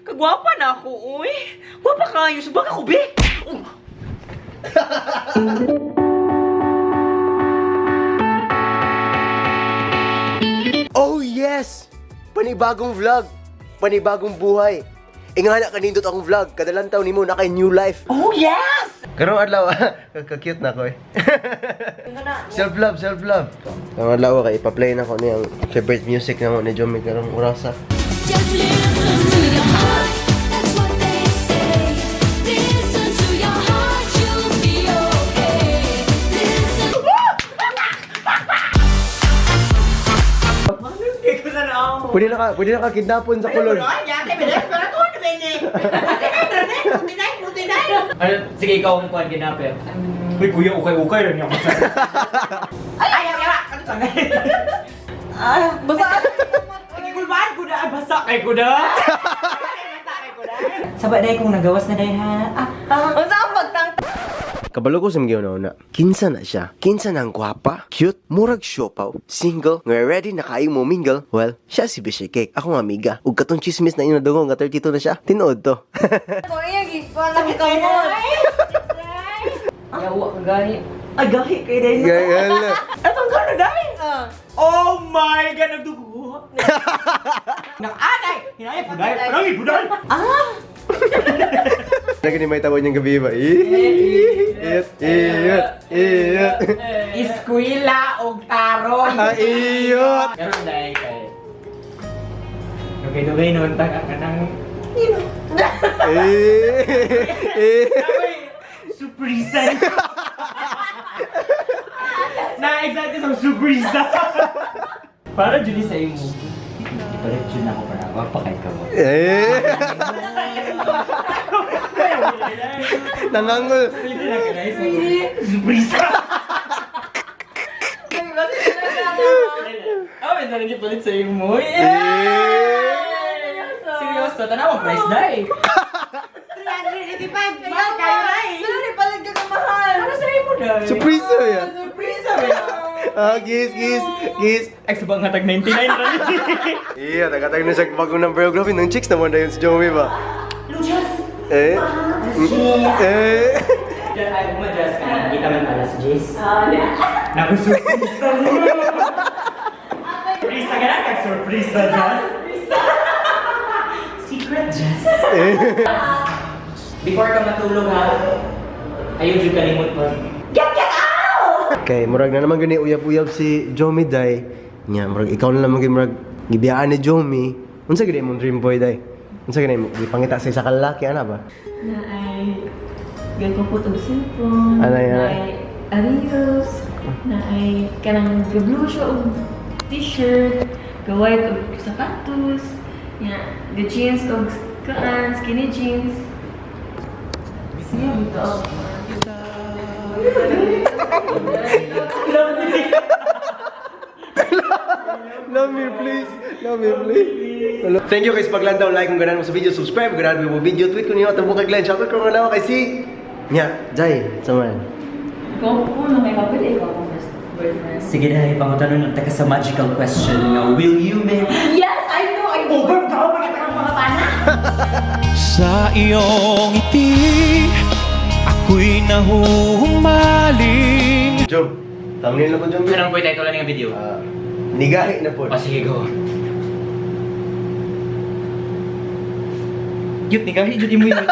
Kagwapa na ako, uy. Gwapa kayo, subang ako, be. Oh. Oh yes! Panibagong vlog, panibagong buhay. Ingana kanindot akong vlog, kadalan taon nimo na kay new life. Oh, yes! Karong adlaw, ka-cute na ko eh. Self love, self love. Karong adlaw kay ipa-play na ko niyang favorite music na mo ni Jomi karong orasa. Just listen to your heart, that's what they say. Listen to your heart, you'll be okay. Listen. Hindi ko na na. Pwede na ka kidnapon sa kulon. Ano, sige, ikaw ang kuhan ginapir. Uy, kuya, ukay-ukay rin ako sa... Ay, ay, ay, ay, ano to? Ah, basa. Nagigulbaan ko na. Ay, basa kay ko na. Saba dahil kung nagawas na dahil ha. Ah, ah. Unsa ang pagtang Kabalo ko sa mga una. Kinsa na siya? Kinsa na ang gwapa? Cute? Murag siopaw? Single? Nga ready na kayo mo mingle? Well, siya si Bishay Cake. Akong amiga. Ug katong chismis na inadungong nga 32 na siya. Tinuod to. Ko iya gikuan lang kamot. Yawa ka gahi. Ay, gahi kay dahil. Gayala. Atong gano'n dahil. Ah. Oh my God, nagdugo. Nang-anay! Hinaya po dahil. Parang ibo dahil. Ah! Lagi ni may tawag niyang gabi ba? Iyot, iyot, iyot. Eskwela og tarong. Ah, iyot. Karon dahil kay Dugay-dugay noon tag ang kanang Eh, eh. Surpresa. Na excited sa surpresa. Para jud sa imo. Ipalit jud ako para mapakay ka mo. Eh. Nangangol. Pwede na ka Surpresa. Ah, may narinig palit sa imo. Eh. Seryoso, tanaw ang price dai. 385 mahal kayo na eh. Pero ni palit ka kamahal. Ano sa imo dai? Surpresa ya. Surpresa ba? Ah, kiss, kiss, kiss. Ay, subang nga tag 99 ra. Iya, tagatag na siya bagong number of ng chicks naman na yun si Joey ba? Luchas. Eh? Eh? Ay, umadjas ka. Kita man alas 10. Ah, Naku, surpresa mo. Surpresa ka na, kag surpresa dyan. Secret Jess. Before ka matulog ha, ayaw dyan kalimot mo. Okay, murag na naman gani uyab-uyab si Jomi day. Nya, murag ikaw na naman gani murag gibiyaan ni Jomi. Unsa gani imong dream boy day? Unsa gani mo gipangita sa isa ka lalaki ana ba? Na ay gagpaput og cellphone, Anay, na anay. ay arios, na ay kanang ga-blue siya og t-shirt, ga-white og sapatos, ya, ga-jeans og kaan, skinny jeans. Siya bitaw. Love me please. Love me please. Thank you guys paglandaw, like kung ganahan mo sa video, subscribe kung ganahan mo video, tweet ko niyo at bukag Glenn. Shoutout ko nga kay si Nya, Jai, sama. Ikaw po na may kapil, ikaw akong first boyfriend. Sige dahil, pangutanong lang ka sa magical question nga, will you marry? Yes, I know, I know. Over ka, mga mga pana! Sa iyong ngiti, ako'y nahuhumaling. Jom, thumbnail na po Jom. Anong po title ng video? Ah, nigahi na po. O sige, go. Cute ni Gahi, jud imo yun.